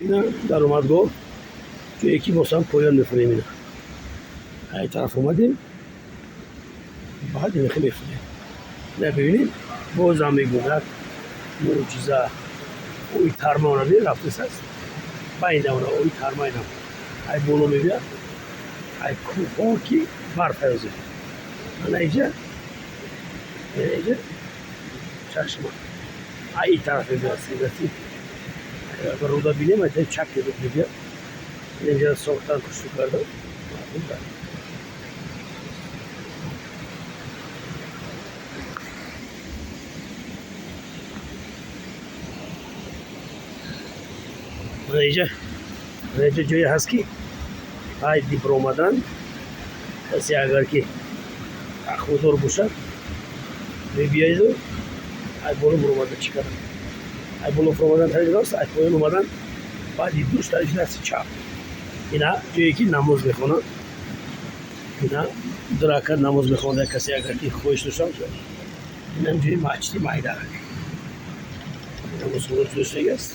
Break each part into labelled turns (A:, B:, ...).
A: Ина даромадгоҳ, ҷое ки боз ҳам поён мефурем. Ина ай тараф омадем, баъд инахе мефурем. Ина бибинем, бозам мегӯм, як мӯъҷиза. Ои тармаона бин, рафтесаст байнавона. Ои тарма ина ай боло мебиёд, ай кӯҳҳо ки барф ҳаёзе. Ана иҷа, иҷа чашма ай ин тараф мебиёд. Сидати агар руда бинем, ай таи чап руд мебиёд. Инҷа сохтан, кушту кардан мардум. Ана иҷа, ана иҷа ҷое ҳаст, ки ай дибромадан касе агар ки тақводор бошад, мебиёеду ай боло буромада чӣ кардан. Ай боло фуромадан тариқи рост, ай поён омадан баъди душ тариқи дасти чап. Ина ҷое ки намоз мехонанд. Ина ду ракат намоз мехонда, касе агар ки хоҳиш дошта бошад. Инам ҷои масҷиди майдарак, намозхона ҷудоштаги аст.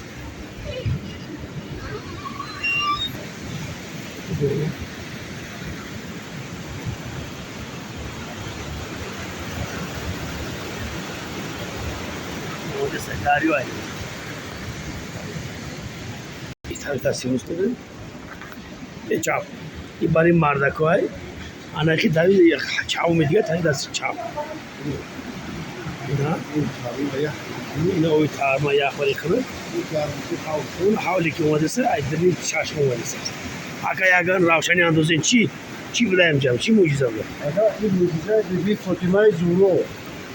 A: Дарё тафсирус медонем, чап и барои мардакҳоай. Анаки тари чав медига, тари дасти чап. Ина ина ои тарма яхвари кунад. Он ҳавле ки омадаста, ай дари чашм омадаста. Ака, яган равшани андозен, чӣ чӣ будаем ҷам, чӣ мӯъҷиза буда?
B: Ака, ин мӯъҷизаи биби Фотимаи Зуҳро.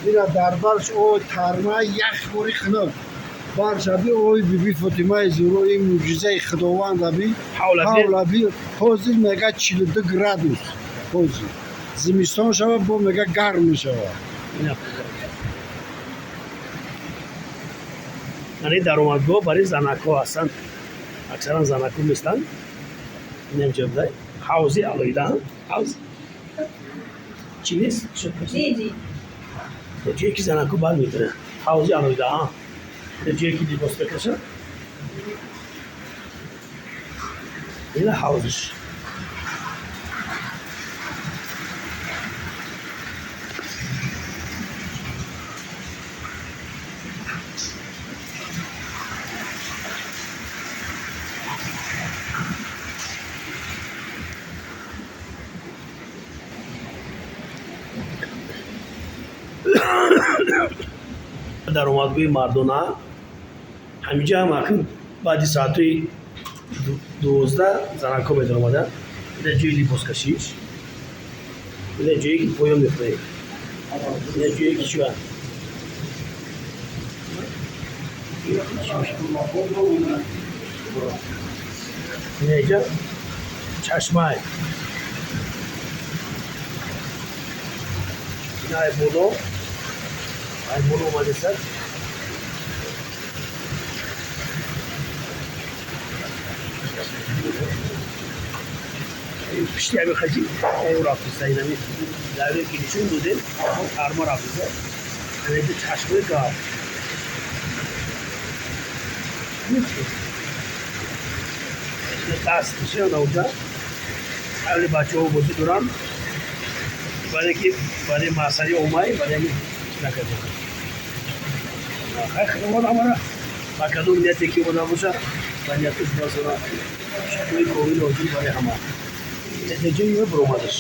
B: Ина дар барш ои тарма ях бори хунук. Барш аби ои биби Фотимаи Зуҳро, ин мӯъҷизаи Худованд аби.
A: Ҳавлаби.
B: Ҳавлаби ҳозир мега 42 градус. Ҳозир. Зимистон шава, бо мега гарм мешавад.
A: Ина яъне даромадгоҳ барои занакҳо ҳастанд, аксаран занакҳо местанд. Инам ҷо буда ҳавзи алоҳида. Ҳавз чӣ нест?
C: Не, не.
A: Ҷое ки занакҳо баъд метавонанд, ҳавзи алоҳида, ҷое ки либос мекашанд. Ина ҳавзиш. Даромадгоҳи мардона ҳаминҷа ҳам акн баъди соатҳои 12 занакҳо медаромаданд. Ина ҷои либоскашиш, ина ҷое ки поён мехӯред, ина ҷое ки чиа. Ина иҷа чашмай. Ина ай боло, ай боло омадесад. Пишти ҳами хаҷи об рафтиса. Инами дарё ки нишон додем, тарма рафтиса. Анаҷа чашмаи гарм. Даст мешавад онҷа. Ҳавли бачаҳо бозӣ доранд, баре ки барои масъалаи омаи барои ҳамин чӣ накардем. Хай, худованд ҳамара ба кадом нияте ки омада бошад, ба нияташ расонад. Шукри комил оҷил барои ҳама. Натиҷаи ё баромадаш.